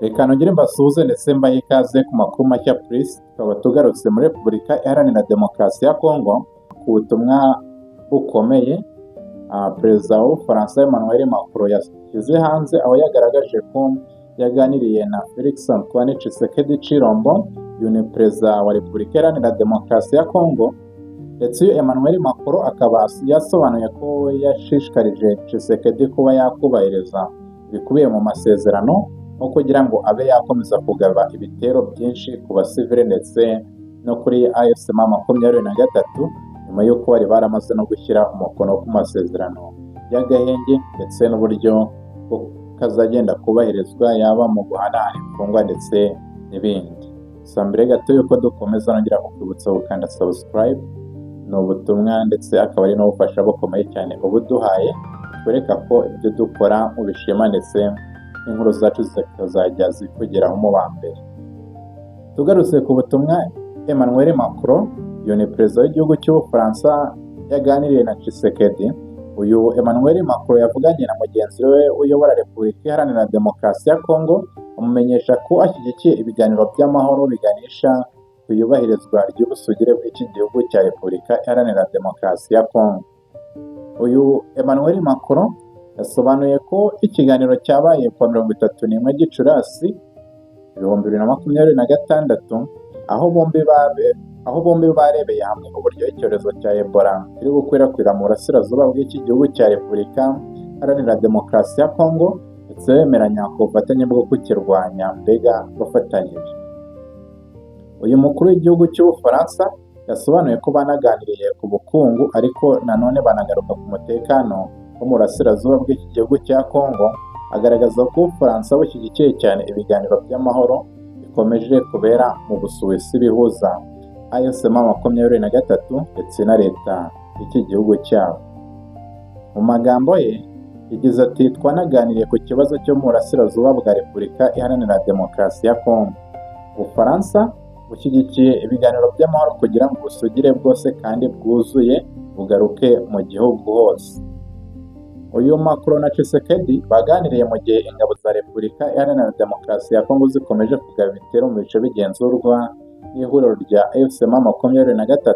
Reka nongere mbasuhuze ndetse mbahe ikaze ku makuru mashya Purisi. Tukaba tugarutse muri Repubulika Iharanira Demokarasi ya Kongo ku butumwa bukomeye Perezida w'Ubufaransa Emmanuel Macron yashyize hanze, aho yagaragaje ko yaganiriye na Felix Antoine Tshisekedi Tshilombo, uyu ni Perezida wa Repubulika Iharanira Demokarasi ya Kongo. Ndetse uyu Emmanuel Macron akaba yasobanuye ko yashishikarije Tshisekedi kuba yakubahiriza ibikubiye mu masezerano nko kugira ngo abe yakomeza kugaba ibitero byinshi ku basivile ndetse no kuri AFC M23, nyuma y'uko bari baramaze no gushyira umukono ku masezerano y'agahenge ndetse n'uburyo bwo kazagenda kubahirizwa, yaba mu guhanahana imfungwa ndetse n'ibindi. Gusa mbere gato y'uko dukomeza, nongera kukwibutsa gukanda subscribe. Ni ubutumwa ndetse akaba ari n'ubufasha bukomeye cyane ubuduhaye, twereka ko ibyo dukora ubishima, ndetse n'inkuru zacu zikazajya zikugeraho mu ba mbere. Tugarutse ku butumwa Emmanuel Macron, uyu ni perezida w'igihugu cy'Ubufaransa, yaganiriye na Tshisekedi. Uyu Emmanuel Macron yavuganye na mugenzi we uyobora Repubulika Iharanira Demokarasi ya Kongo, amumenyesha ko ashyigikiye ibiganiro by'amahoro biganisha ku iyubahirizwa ry'ubusugire bw'iki gihugu cya Repubulika Iharanira Demokarasi ya Kongo. Uyu Emmanuel Macron yasobanuye ko ikiganiro cyabaye kuwa 31 Gicurasi 2026, aho bombi barebeye hamwe uburyo icyorezo cya Ebola kiri gukwirakwira mu burasirazuba bw'iki gihugu cya Repubulika Iharanira Demokarasi ya Kongo, ndetse bemeranya ku bufatanye bwo kukirwanya, mbega bafatanyije. Uyu mukuru w'igihugu cy'Ubufaransa yasobanuye ko banaganiriye ku bukungu, ariko nanone banagaruka ku mutekano wo mu burasirazuba bw'iki gihugu cya Kongo, agaragaza ko Ubufaransa bushyigikiye cyane ibiganiro by'amahoro bikomeje kubera mu Busuwisi bihuza AFC M23 ndetse na leta y'iki gihugu cyabo. Mu magambo ye yagize ati: "Twanaganiriye ku kibazo cyo mu burasirazuba bwa Repubulika Iharanira Demokarasi ya Kongo. Ubufaransa bushyigikiye ibiganiro by'amahoro kugira ngo ubusugire bwose kandi bwuzuye bugaruke mu gihugu hose." Uyu Macron na Tshisekedi baganiriye mu gihe ingabo za Repubulika Iharanira Demokarasi ya Kongo zikomeje kugaba ibitero mu bice bigenzurwa n'ihuriro rya AFC M23,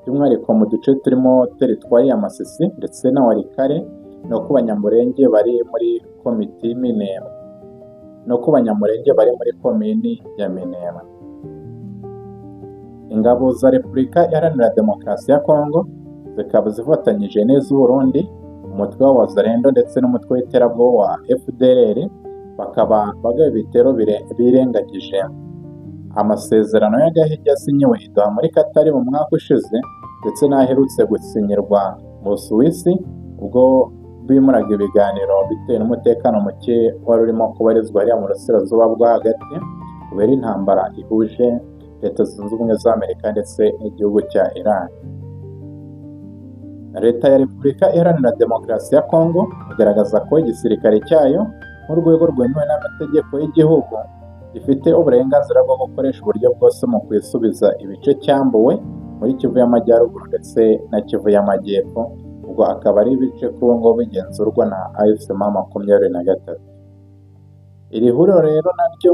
by'umwihariko mu duce turimo teritwari ya Masisi ndetse na Walikale, no ku Banyamulenge bari muri komiti Minembwe, no ku Banyamulenge bari muri komini ya Minembwe. Ingabo za Repubulika Iharanira Demokarasi ya Kongo zikaba zifatanyije n'iz'Uburundi, umutwe wa Wazalendo ndetse n'umutwe w'iterabwoba wa FDLR, bakaba bagaba ibitero birengagije amasezerano y'agahenge yasinyiwe i Doha muri Qatar mu mwaka ushize, ndetse n'aherutse gusinyirwa mu Busuwisi ubwo bimuraga ibiganiro bitewe n'umutekano muke wari urimo kubarizwa hariya mu burasirazuba bwo hagati kubera intambara ihuje Leta Zunze Ubumwe za Amerika ndetse n'igihugu cya Iran. Leta ya Repubulika Iharanira Demokarasi ya Kongo igaragaza ko igisirikare cyayo, nk'urwego rwemewe n'amategeko y'igihugu, gifite uburenganzira bwo gukoresha uburyo bwose mu kwisubiza ibice cyambuwe muri Kivu y'Amajyaruguru ndetse na Kivu y'Amajyepfo, ubwo akaba ari ibice kuri ubu ngubu bigenzurwa na AFC M23. Iri huriro rero naryo,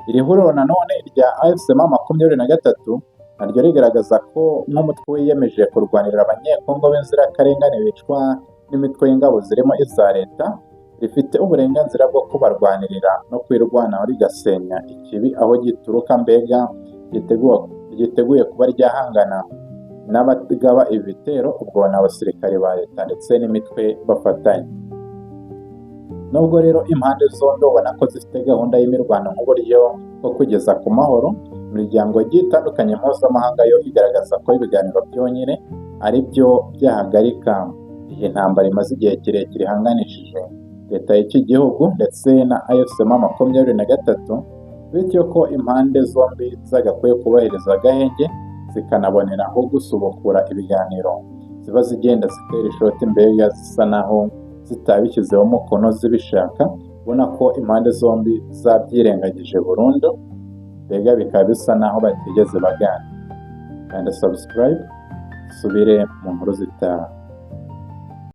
iri huriro nanone rya AFC M23, naryo rigaragaza ko nk'umutwe wiyemeje kurwanirira Abanyekongo b'inzirakarengane bicwa n'imitwe y'ingabo zirimo iza leta, rifite uburenganzira bwo kubarwanirira no kwirwanaho, rigasenya ikibi aho gituruka, mbega ryiteguye kuba ryahangana n'abagaba ibi bitero, ubwo ni abasirikare ba leta ndetse n'imitwe bafatanya. Nubwo rero impande zombi ubona ko zifite gahunda y'imirwano nk'uburyo bwo kugeza ku mahoro, imiryango igiye itandukanye mpuzamahanga yo igaragaza ko ibiganiro byonyine ari byo byahagarika iyi ntambara imaze igihe kirekire ihanganishije leta y'iki gihugu ndetse na AFC M23, bityo ko impande zombi zagakwiye kubahiriza agahenge, zikanaboneraho gusubukura ibiganiro ziba zigenda zitera ishoti, mbega zisa naho zitabishyizeho umukono zibishaka, ubona ko impande zombi zabyirengagije burundu, mbega bikaba bisa naho batigeze baganira. Kanda subscribe, subire mu nkuru zitaha.